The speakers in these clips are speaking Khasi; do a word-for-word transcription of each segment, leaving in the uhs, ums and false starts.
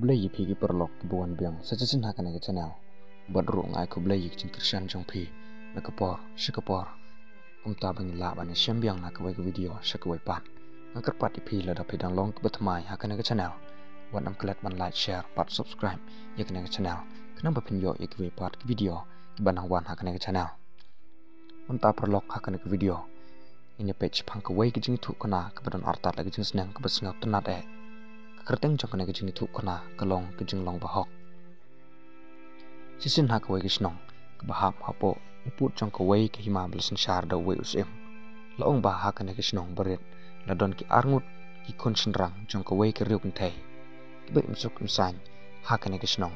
Khublei ïa phi ki paralok kiba wan biang sa shisien ha kane ka channel. Bad ruh nga ai khublei ïa ka jingkyrshan jong phi na ka por sha ka por. Kumta ba ngin lah ban ïashem biang na kawei ka video sha kawei pat. Nga kyrpad ïa phi lada phi dang long kiba thymmai ha kane ka channel, wat nym klet ban like, share bad subscribe ïa kane ka channel, khnang ba phin ïoh ïa kiwei pat ki video kiba nang wan ha kane ka channel. Mynta paralok, ha kane ka video ngin ïa peit shaphang kawei ka jingïathuhkhana kaba don artat la ka jingsneng kaba sngewtynnat eh. Ka kyrteng jong kane ka jingïathuhkhana ka long Ka Jinglong Bahok. Shisien ha kawei ka shnong kaba hap hapoh u pud jong kawei ka hima ba la synshar da uwei u syiem, la ong ba ha kane ka shnong barit la don ki arngut ki khun shynrang jong kawei ka riew kynthei kiba im suk im saiñ ha kane ka shnong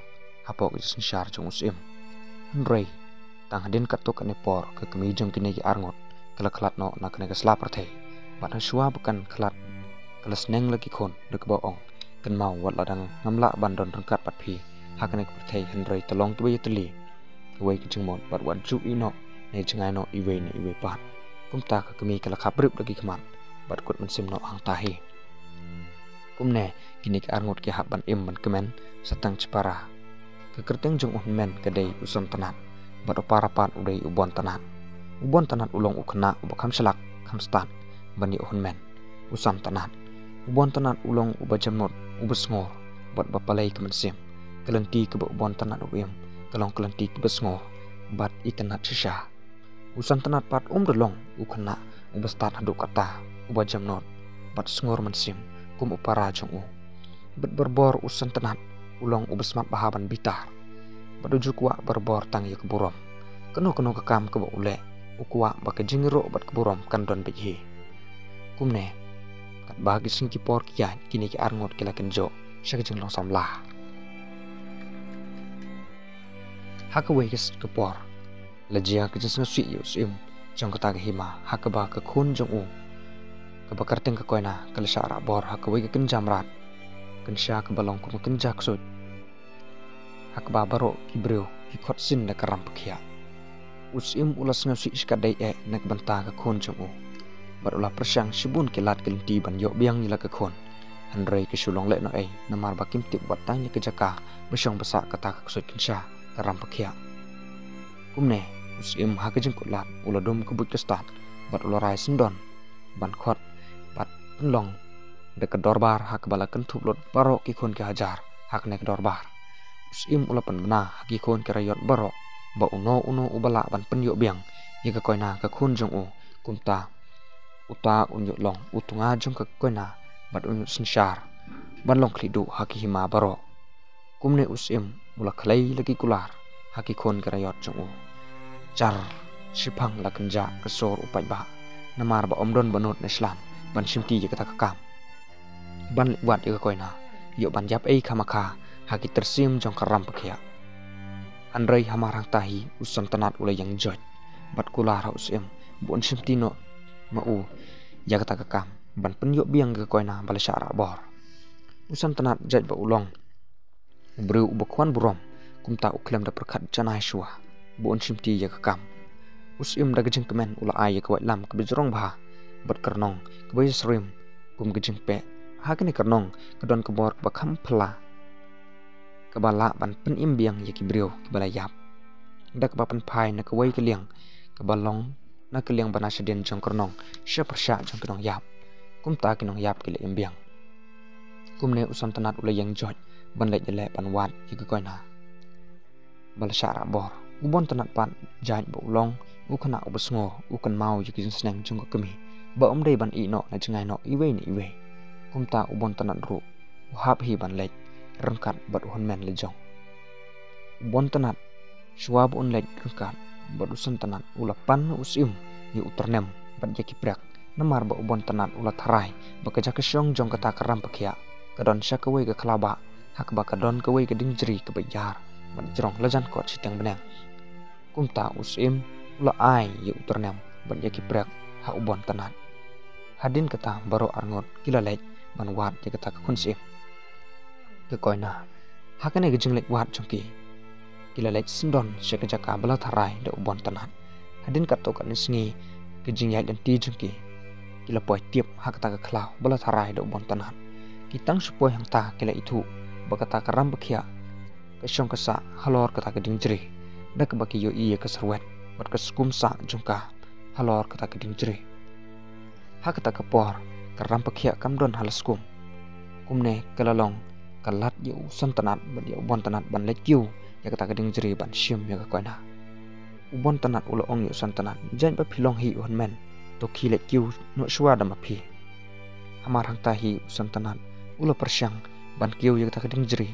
hapoh ka jingsynshar jong u syiem. Hynrei tang hadien katto katne por ka kmie jong kine ki arngut ka la khlad noh na kane ka sla pyrthei. Bad hashwa ba kan khlad, ka la sneng la ki khun da kaba ong, kynmaw, wat la dang ngam lah ban don ryngkat bad phi ha kane ka pyrthei, hynrei to long kiba ïatylli kawei ka jingmut bad wat ju ïeh noh ne jngai noh iwei na iwei pat. Kumta ka kmie ka la khapbrip da ki khmat bad kut mynsiem noh hangta hi. Kumne kine ki arngut ki hap ban im ban kmen sa tang shipara. Ka kyrteng jong u hynmen ka dei u Santynnat, bad u para pat u dei u Bontynnat. U Bontynnat u long u khynnah uba kham shlak kham stad ban ïa u hynmen u Santynnat. U Bontynnat u long uba jemnud, uba sngur bad ba pynlait ka mynsiem. Ka lynti kaba u Bontynnat u im ka long ka lynti kaba sngur bad itynnat shisha. U Santynnat pat um da long u khynnah uba stad haduh katta, uba jemnud bad sngur mynsiem kum u para jong u. Bad barabor u Santynnat u long uba smat bha ban bitar, bad u ju kwah barabor tang ïa ka burom. Kano kano ka kam kaba u leh, u kwah ba ka jingïaroh bad ka burom kan don beit hi. Kumne, katba ki sngi ki por ki ïaid, kine ki arngut ki la kynjoh sha ka jinglong samla. Ha kawei ka por la jia ka jingsngewsih ïa u syiem jong kata ka hima, ha kaba ka khun jong u kaba kyrteng ka Koina ka la shah rah bor ha kawei ka kynja mrad, kynja kaba long kum ka kynja ksuid, ha kaba baroh ki briew ki khot sien da ka rampakhiah. U syiem u la sngewsih shikatdei eh na ka bynta ka khun jong u, bad u la pyrshang shibun ki lad ki lynti ban ïoh biang ïa la ka khun, hynrei ka shu long lehnohei, namar ba kim tip wat tang ïa ka jaka ba shong ba sah kata ka ksuid kynja, ka rampakhiah. Kumne u syiem ha ka jingkutlad u la dum ka buit ka stad bad u la rai syndon ban khot bad pynlong da ka dorbar ha kaba la kynthup lut baroh ki khun ki hajar ha kane ka dorbar. U syiem u la pynbna ha ki khun ki raiot baroh ba uno uno uba lah ban pynïoh biang ïa ka Koina, ka khun jong u, kumta uta un ïoh long u tnga jong ka Koina bad un ïoh synshar ban long khlieh duh ha ki hima baroh. Kumne u syiem u la khlei la ki kular ha ki khun ki raiot jong u. Jar shiphang la kynjah ka sur u paidbah, namar ba ym don ba nud ne shlem ban shimti ïa kata ka kam ban leit wad ïa ka Koina, ïoh ban ïap ei khamakha ha ki tyrsiem jong ka rampakhiah. Hynrei hamar hangta hi u Santynnat u la ïeng joit bad kular ha u syiem ba un shimti noh ma u ïa kata ka kam ban pynïoh biang ïa ka Koina ba la shah rah bor. U Santynnat jait ba u long u briew uba khwan burom, kumta u khlem da pyrkhat janai shuwa ba un shimti ïa ka kam. U syiem da ka jingkmen u la ai ïa ka waitlam kaba jrong bha bad ka rnong kaba ïasyriem kum ka jingpeh. Ha kane ka rnong ka don ka bor kaba kham phylla kaba lah ban pynim biang ïa ki briew kiba la ïap, da kaba pynphai na kawei ka liang kaba long na ka liang ba na shadien jong ka rnong sha pyrshah jong ki nongïap. Kumta ki nongïap ki la im biang. Kumne u Santynnat u la ïeng joit ban leit ïaleh ban wad ïa ka Koina ba la shah rah bor. U Bontynnat pat jait ba u long u khynnah uba sngur, u kynmaw ïa ka jingsneng jong ka kmie ba ym dei ban ïeh noh ne jngai noh iwei na iwei. Kumta u Bontynnat ruh u hap hi ban leit ryngkat bad u hynmen la jong. U Bontynnat shuwa ba un leit ryngkat bad u Santynnat u la pan u syiem ïa u tyrnem bad ïa ki priak, namar ba u Bontynnat u la tharai ba ka jaka shong jong kata ka rampakhiah ka don sha kawei ka khlaw bah, ha kaba ka don kawei ka dieng jri kaba ïar bad jrong la jan kot shiteng bneng. Kumta u syiem u la ai ïa u tyrnem bad ïa ki priak ha u Bontynnat. Hadien kata baroh arngut ki la leit ban wad ïa kata ka khun syiem, ka Koina. Ha kane ka jingleit wad jong ki, ki la leit syndon sha ka jaka ba la tharai da u Bontynnat. Hadien katto katne sngi ka jingïaid lynti jong ki, ki la poi tip ha kata ka khlaw ba la tharai da u Bontynnat. Ki tang shu poi hangta ki la ithuh ba kata ka ram bakhiah ka shong ka sah halor kata ka dieng jri, da kaba ki ïohi ïa ka syrwet bad ka skum sah jong ka halor kata ka dieng jri. Ha kata ka por ka ram bakhiah kam don ha la skum. Kumne ka la long ka lad ïa u Santanat bad ïa u Bontanat ban leit kiew ïa kata ka dieng jri ban shim ïa ka koina. U Bontanat u la ong ïa u Santanat, "Jait ba phi long hi u hynmen, to khie leit kiew noh shuwa da ma phi." Hamar hangta hi u Santanat u la pyrshang ban kiew ïa kata ka dieng jri.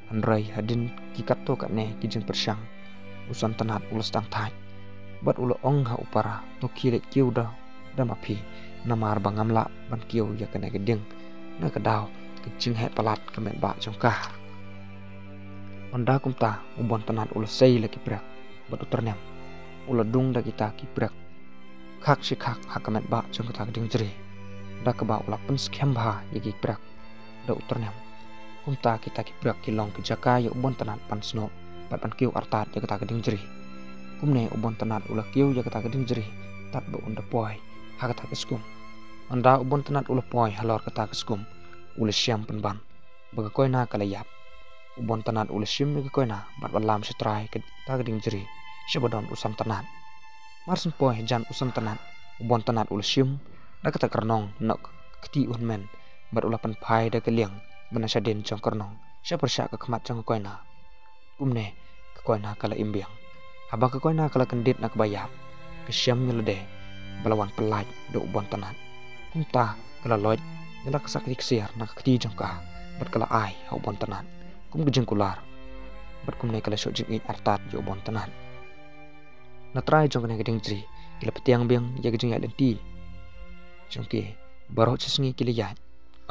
Hynrei hadien ki katto katne ki jingpyrshang, u Santanat u la sdang thait bad u la ong ha u para, "To khie leit kiew da, da ma phi, namar ba ngam lah ban kiew ïa kane ka dieng na ka daw ka jingheh palat ka metbah jong ka." Ynda kumta u Bontanat u la sei la ki prek bad u tyrnem u la dung da kita ki prek khak shi khak ha ka metbah jong kata ka dieng jri, da kaba u la pynskhem bha ïa ki prek da u tyrnem. Kumta kita ki prek ki long ki jaka ïa u Bontanat ban snoh bad ban kiew artat ïa kata ka dieng jri. Kumne u Bontanat u la kiew ïa kata ka dieng jri tad ba un da poi ha kata ka skum. Ynda u Bontanat u la poi halor kata ka skum, u la shem pynban ba ka koina ka la ïap. U Bontanat u la shim ïa ka koina bad ba lam sha trai kata ka dieng jri sha ba don u Santanat. Mar shen poi hajan u Santanat, u Bontanat u la shim da kata ka rnong noh ka kti u hynmen bad u la pynphai da ka liang ba na shadien jong ka rnong sha pyrshah ka khmat jong ka koina. Kumne ka koina ka la im biang. Haba ka koina ka la kyndit na kaba ïap, ka shem ïa lade ba la wan pyllait da u Bontanat. Kumta ka la loit ïa la ka sak ri ksiar na ka kti jong ka bad ka la ai ha u Bontanat kum ka jingkular. Bad kumne ka la shoh jingïeit artat ïa u Bontanat. Na trai jong kane ka dieng jri ki la pyntiang biang ïa ka jingïaid lynti jong ki. Baroh shi sngi ki la ïaid.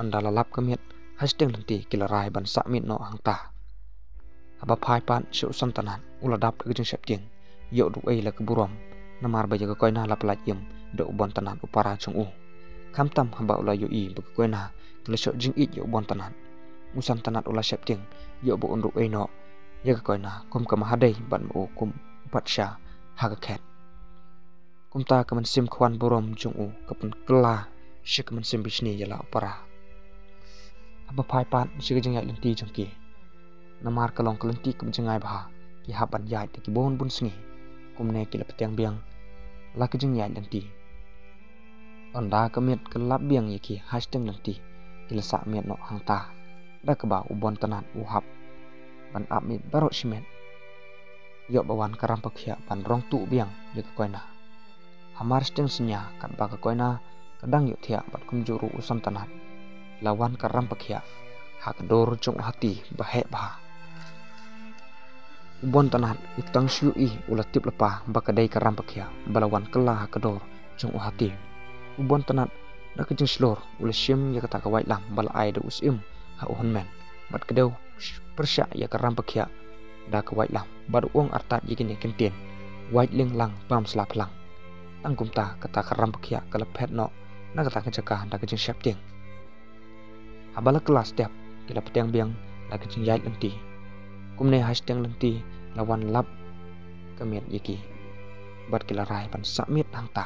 Ynda la lap ka miet, ha shiteng lynti ki la rai ban sah miet noh hangta. Haba phai pat sha u Santanat, u la dap da ka jingsheptieng, ïoh da uei la ka burom, namar ba ïa ka koina la pyllait im da u Bontanat u para jong u. Khamtam haba u la ïohi ba ka koina ka la shoh jingïeit ïa u Bontanat, u Santanat u la sheptieng ïoh ba un da uei noh ïa ka koina kum ka mahadei bad ma u kum u patsha ha ka khet. Kumta ka mynsiem khwan burom jong u ka pynkylla sha ka mynsiem bishni ïa la u para. Haba phai pat sha ka jingïaid lynti jong ki, namar ka long ka lynti kaba jngai bha, ki hap ban ïaid da ki bun bun sngi. Kumne ki la pyntiang biang la ka jingïaid lynti. Ynda ka miet ka lap biang ïa ki ha shiteng lynti, ki la sah miet noh hangta, da kaba u Bontanat u hap ban ap miet baroh shi miet. Ïoh ba wan ka Rampakhiah ban rong tuh biang ïa ka koina. Hamar shiteng synñia katba ka koina ka dang ïohthiah bad kumjuh ruh u Santanat, la wan ka Rampakhiah ha ka dur jong u hati ba heh bha. U Bontanat u tang shu ïohi u la tip lypa ba ka dei ka Rampakhiah ba la wan kylla ha ka dur jong u hati. U Bontanat da ka jingshlur u la shim ïa kata ka waitlam ba la ai da u syiem ha u hynmen bad ka dei u pyrshah ïa ka Rampakhiah da ka waitlam bad u ong artat ïa kine ki ktien, "Wait lieng lang, bam sla phlang." Tang kumta kata ka Rampakhiah ka la phet noh na kata ka jaka da ka jingsheptieng. Haba la kylla step ki la pyntiang biang la ka jingïaid lynti. Kumne ha shiteng lynti la wan lap ka miet ïa ki bad ki la rai ban sah miet hangta.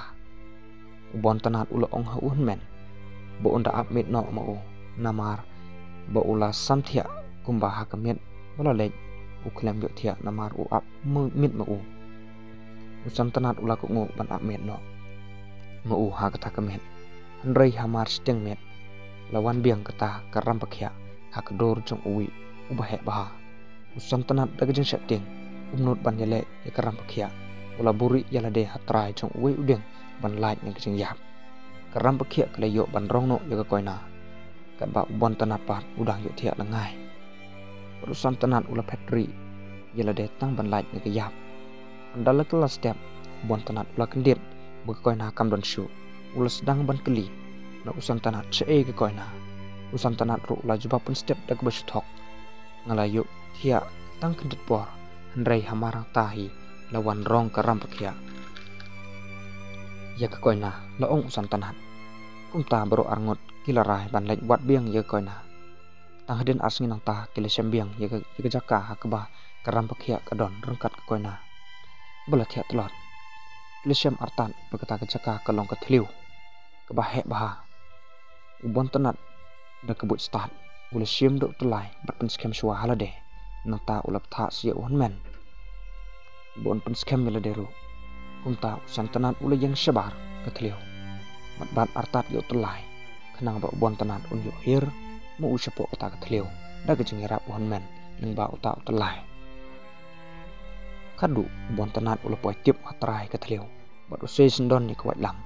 U Bontanat u la ong ha u hynmen ba un da ap miet noh ma u, namar ba u la samthiah kumba ha ka miet ba la leit u khlem ïohthiah namar u ap miet ma u. U Santanat u la kohnguh ban ap miet noh ma u ha kata ka miet. Hynrei hamar shiteng miet la wan biang kata ka Rampakhiah ha ka dur jong uwei uba heh bha. U Santanat da ka jingsheptieng um nud ban ïaleh ïa ka Rampakhiah, u la buhrieh ïa lade ha trai jong uwei u dieng ban lait na ka jingïap. Ka Rampakhiah ka la ïoh ban rong noh ïa ka koina, katba u Bontanat pat u dang ïohthiah lyngngai. Bad u Santanat u la phet rieh ïa lade tang ban lait na ka ïap. Ynda la kylla step, u Bontanat u la kyndit ba ka koina kam don shuh. U la sdang ban kylli na u Santanat shaei ka koina. U Santanat ruh u la jubab pynstep da kaba shu thok. Nga la ïohthiah tang kyndit por, hynrei hamar hangta hi la wan rong ka Rampakhiah ïa ka koina, la ong u Santanat. Kumta baroh arngut ki la rai ban leit wad biang ïa ka koina. Tang hadien ar sngi nangta ki la shem biang ïa ka, ïa ka jaka ha kaba ka Rampakhiah ka don ryngkat ka koina ba la thiah tlot. Ki la shem artat ba kata ka jaka ka long ka thliew kaba heh bha. U Bontanat da ka buit stad u la shim da u tyllai bad pynskhem shuwa ha lade. Nangta u la bthah sha ïa u hynmen ba un pynskhem ïa lade ruh. Kumta u Santanat u la ïeng shabar ka thliew bad bat artat ïa u tyllai, khnang ba u Bontanat un ïoh hiar ma u shapoh kata ka thliew da ka jingïarap u hynmen lyngba uta u tyllai. Khadduh u Bontanat u la poi tip ha trai ka thliew bad u sei syndon ïa ka waitlam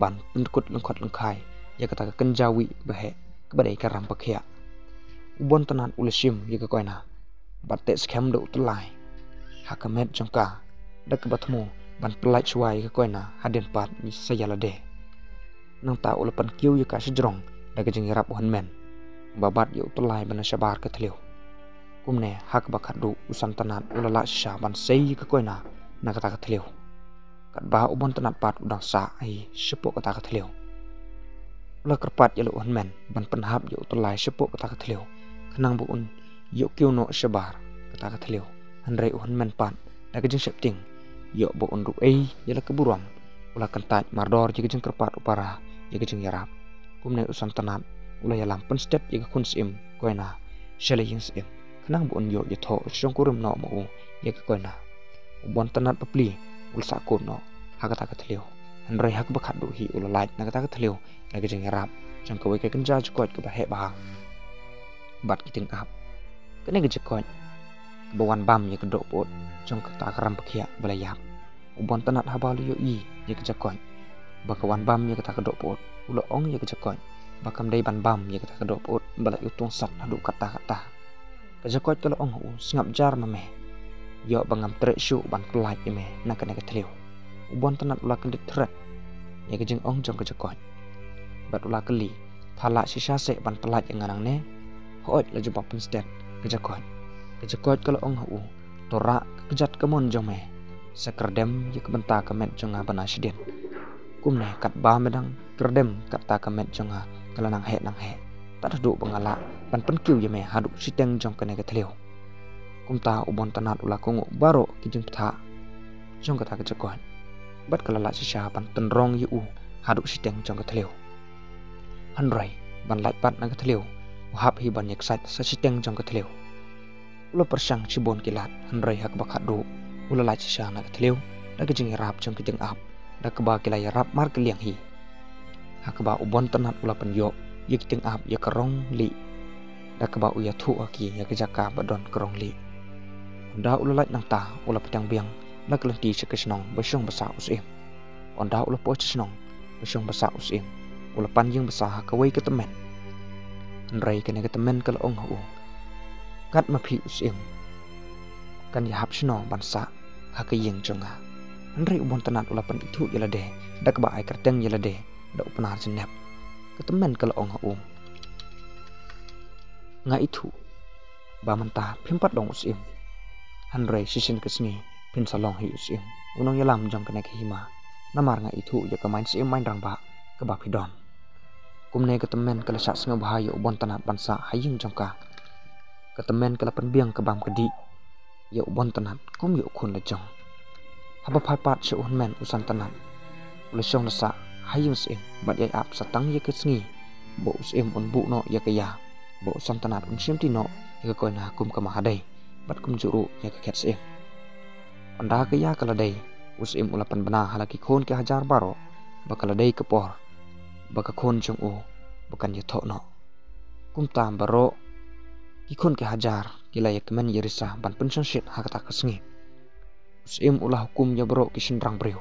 ban pynkut lyngkhot lyngkhai ïa kata ka kynja wih ba heh kaba dei ka rampakhiah. U Bontanat u la shim ïa ka koina bad teh skhem da u tyllai ha ka met jong ka da kaba thmu ban pyllait shuwa ïa ka koina hadien pat sa ïa lade. Nangta u la pynkiew ïa ka shajrong da ka jingïarap u hynmen ba bat ïa u tyllai ban ïa shabar ka thliew. Kumne ha kaba khadduh u Santanat u la lah shisha ban sei ïa ka koina na kata ka thliew. Katba u Bontanat pat u dang sah hi shapoh kata ka thliew, u la kyrpad ïa la u hynmen ban pynhap ïa u tyllai shapoh kata ka thliew, khnang ba un ïoh kiew noh shabar kata ka thliew. Hynrei u hynmen pat da ka jingsheptieng ïoh ba un ruh ei ïa la ka burom, u la kyntait mardor ïa ka jingkyrpad u para ïa ka jingïarap. Kumne u Santanat u la ïalam pynstet ïa ka khun syiem koina sha la ïing syiem, khnang ba un ïoh ïathoh shongkurim noh ma u ïa ka koina. U Bontanat bapli u la sahkut noh ha kata ka thliew. Hynrei ha kaba khadduh hi u la lait na kata ka thliew da ka jingïarap jong kawei ka kynja jakoit kaba heh bha bad ki tieng ap. Kane ka jakoit kaba wan bam ïa ka doh pyut jong kata ka rampakhiah ba la ïap. U Bontanat haba u la ïohi ïa ka jakoit ba ka wan bam ïa kata ka doh pyut, u la ong ïa ka jakoit ba kam dei ban bam ïa kata ka doh pyut ba la ïoh tong sat haduh katta katta. Ka jakoit ka la ong ha u, sngap jar ma me, ïoh ba ngam treh shuh ban pyllait ïa me na kane ka thliew. U Bontanat u la kyndit thret ïa ka jingong jong ka jakoit bad u la kylli, pha lah shisha seh ban pyllait ïa nga nangne? Hooid, la jubab pynstet ka jakoit. Ka jakoit ka la ong ha u, to rah ka kjat kamon jong me, sa kyrdem ïa ka bynta ka met jong nga bana shadien. Kumne katba me dang kyrdem katta ka met jong nga ka la nang heh nang heh, tad haduh ba nga lah ban pynkiew ïa me haduh shiteng jong kane ka thliew. Kumta u Bontanat u la kohnguh baroh ki jingbthah jong kata ka jakoit bad ka la lah shisha ban tynrong ïa u haduh shiteng jong ka thliew. Hynrei ban lait pat na ka thliew, u hap hi ban ïaksaid sa shiteng jong ka thliew. U la pyrshang shibun ki lad, hynrei ha kaba khadduh u la lait shisha na ka thliew da ka jingïarap jong ki tieng ap, da kaba ki la ïarap markylliang hi. Ha kaba u Bontanat u la pynïoh ïa ki tieng ap ïa ka rong lieh, da kaba u ïathuh ha ki ïa ka jaka ba don ka rong lieh. Ynda u la lait nangta u la pdiang biang la ka lynti sha ka shnong ba shong basa u syiem. Ynda u la poi sha shnong ba shong basa u syiem, u la pan ïing basa ha kawei ka tymmen. Hynrei kane ka tymmen ka la ong ha u, kat ma phi u syiem, kan ïahap shano ban sah ha ka ïing jong nga? Hynrei u Bontanat u la pynithuh ïa lade da kaba ai kyrteng ïa lade da u Pnar Jnep. Ka tymmen ka la ong ha u, nga ithuh ba mynta phim pat long u syiem, hynrei shisien ka sngi phin sa long hi u syiem, u nongïalam jong kane ka hima, namar nga ithuh ïa ka main syiem main rangbah kaba phi don. Kumne ka tymmen ka la shah sngewbha ïa u Bontanat ban sah ha ïing jong ka. Ka tymmen ka la pynbiang ka bam ka dih ïa u Bontanat kum ïa u khun la jong. Haba phai pat sha u hynmen u Santanat, u la shong la sah ha ïing syiem bad ïai ap sa tang ïa ka sngi ba u syiem un buh noh ïa ka ïa, ba u Santanat un shimti noh ïa ka koina kum ka mahadei bad kumjuh ruh ïa ka khet syiem. Ynda ka ïa ka la dei, u syiem u la pynbna ha la ki khun ki hajar baroh ba ka la dei ka por ba ka khun jong u ba kan ïathoh noh. Kumta baroh ki khun ki hajar ki la ïakmen ïarisa ban pynshongshit ha kata ka sngi. U syiem u la hukum ïa baroh ki shynrang briew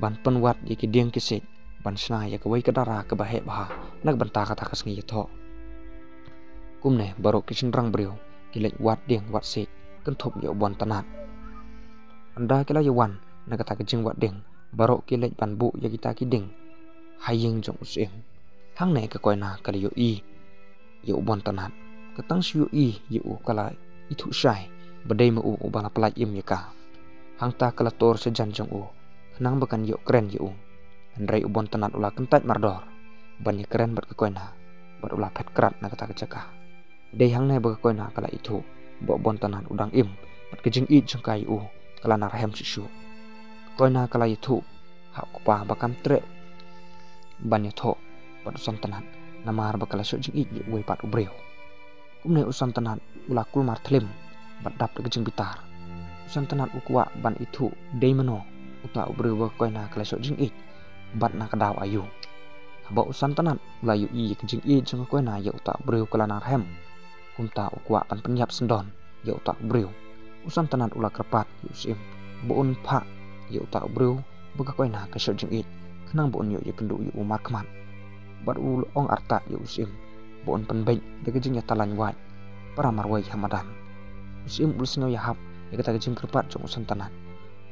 ban pynwad ïa ki dieng ki siej ban shna ïa kawei ka dara kaba heh bha na ka bynta kata ka sngi ïathoh. Kumne baroh ki shynrang briew ki leit wad dieng wad siej kynthup ïa u Bontanat. Ynda ki la ïawan na kata ka jingwad dieng, baroh ki leit ban buh ïa kita ki dieng ha ïing jong u syiem. Hangne ka koina ka la ïohi ïa u Bontanat. Ka tang shu ïohi ïa u ka la ithuh shai ba dei ma u uba la pyllait im ïa ka. Hangta ka la tur sha jan jong u khnang ba kan ïoh kren ïa u. Hynrei u Bontanat u la kyntait mardor ban ïakren bad ka koina bad u la phet krat na kata ka jaka. Dei hangne ba ka koina ka la ithuh ba u Bontanat u dang im bad ka jingïeit jong ka ïa u ka la narhem shuh shuh. Ka koina ka la ïathuh ha u kpa ba kam treh ban ïathoh bad u Santanat namar ba ka la shoh jingïeit ïa uwei pat u briew. Kumne u Santanat u la kulmar thlim bad dap da ka jingbitar. U Santanat u kwah ban ithuh dei mano uta u briew ba ka koina ka la shoh jingïeit bad na ka daw aïu. Haba u Santanat u la ïohi ïa ka jingïeit jong ka koina ïa uta u briew ka la nang rhem. Kumta u kwah ban pynïap syndon ïa uta u briew. U Santanat u la kyrpad ïa u Syiem ba un phah ïa uta u briew ba ka koina ka shoh jingïeit khnang ba un ïoh ïakynduh ïa u markhmat. Bad u la ong artat ïa u Syiem ba un pynbeit da ka jingïatalaiñ wait para marwei ha madan. U Syiem u la sngew ïahap ïa kata ka jingkyrpad jong u Santanat.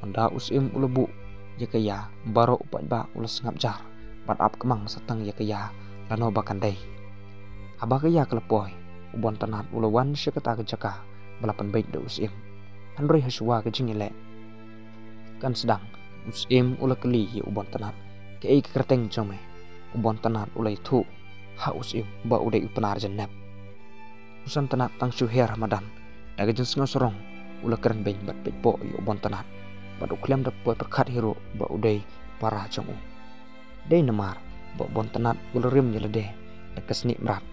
Ynda u Syiem u la buh ïa ka ïa, baroh u paidbah u la sngap jar bad ap kmang sa tang ïa ka ïa lano ba kan dei. Haba ka ïa ka la poi, u Bontanat u la wan sha kata ka jaka ba la pynbeit da u Syiem. Hynrei ha shuwa ka jingïaleh kan sdang, u Syiem u la kylli ïa u Bontanat, kaei ka kyrteng jong me? U Bontanat u la ïathuh ha u Syiem ba u dei u Pnar Jynnep. U Santanat tang shu hiar ha madan, da ka jingsngew sarong u la kren beiñ bad peit poh ïa u Bontanat bad u khlem da poi pyrkhat hi ruh ba u dei para jong u. Dei namar ba u Bontanat u la rim ïa lade da ka snieh mrad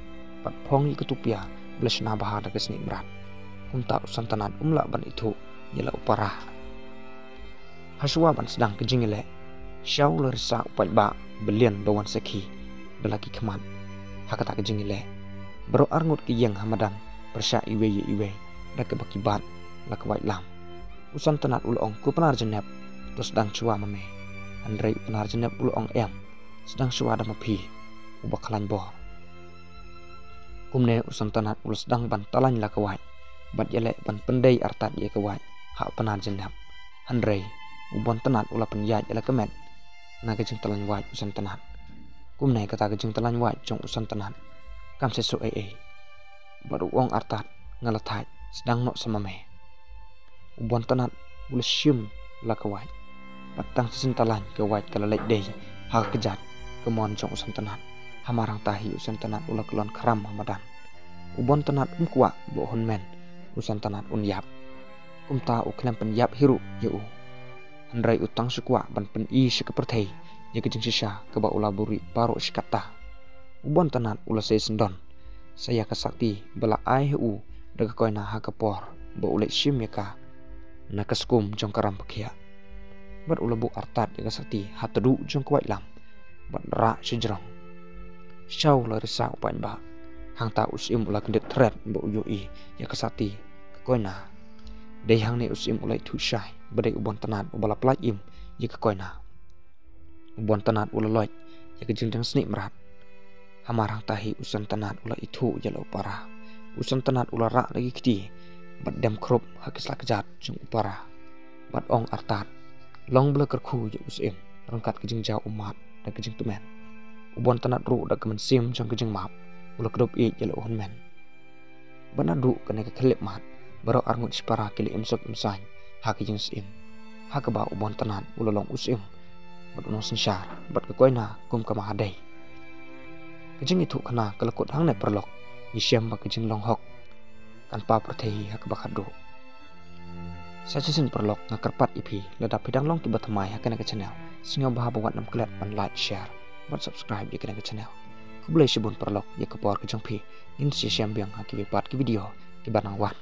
bad phong ïa ka tupia ba la shna bha da ka snieh mrad. Kumta u Santanat um lah ban ithuh ïa la u para. Ha shuwa ban sdang ka jingïaleh, sha u la risa u paidbah ba lian ba wan sakhi da la ki khmat ha kata ka jingïaleh. Baroh arngut ki ïeng ha madan pyrshah iwei ïa iwei da kaba ki bat la ka waitlam. U Santanat u la ong, ko Pnar Jynnep, to sdang shuwa ma me. Hynrei u Pnar Jynnep u la ong, em, sdang shuwa da ma phi, uba khlaiñ bor. Kumne u Santanat u la sdang ban talañ la ka wait bad ïaleh ban pyndei artat ïa ka wait ha u Pnar Jynnep. Hynrei u Bontanat u la pynïaid ïa la ka met na ka jingtalañ wait u Santanat. Kumne kata ka jingtalañ wait jong u Santanat kam seh shuh ei ei. Bad u ong artat, nga la thait, sdang noh sa ma me. U Bontanat u la shim la ka wait bad tang shisien talañ ka wait ka la leit dei ha ka kjat kamon jong u Santanat. Hamar hangta hi u Santanat u la kyllon khram ha madan. U Bontanat um kwah ba u hynmen u Santanat un ïap. Kumta u khlem pynïap hi ruh ïa u. Hynrei u tang shu kwah ban pyni sha ka pyrthei ïa ka jingshisha kaba u la buhrieh baroh shi katta. U Bontanat u la sei syndon sa ïa ka sakti ba la ai ha u da ka koina ha ka por ba u leit shim ïa ka na ka skum jong ka ram ba khiah. Bad u la buh artat ïa ka sakti ha tduh jong ka waitlam bad rah shajrong. Sha u la risa u paidbah. Hangta u Syiem u la kyndit thret ba u ïohi ïa ka sakti ka koina. Dei hangne u Syiem u la ithuh shai ba dei u Bontanat uba la pyllait im ïa ka koina. U Bontanat u la loit ïa ka jingjang snieh mrad. Hamar hangta hi u Santanat u la ithuh ïa la u para. U Santanat u la rah la ki kti bad dem khrup ha ki sla kjat jong u para bad ong artat, long ba la kyrkhu ïa u Syiem ryngkat ka jingjaw ummat da ka jingtymmen. U Bontanat ruh da ka mynsiem jong ka jingmap u la kdup ïeit ïa la u hynmen. Bad naduh kane ka khyllipmat, baroh arngut shipara ki la im suk im saiñ ha ka jingsyiem, ha kaba u Bontanat u la long u Syiem bad u nongsynshar bad ka koina kum ka mahadei. Ka jingithuhkhana ka la kut hangne paralok. Ngi shem ba ka jinglong hok kan paw pyrthei ha kaba khatduh. Sa shisien paralok, nga kyrpad ïa phi, lada phi dang long kiba thymmai ha kane ka channel, sngewbha ba wat nym klet ban like, share bad subscribe ïa kane ka channel. Khublei shibun paralok ïa ka por ka jong phi. Ngin sa ïashem biang ha kiwei pat ki video kiba nang wan.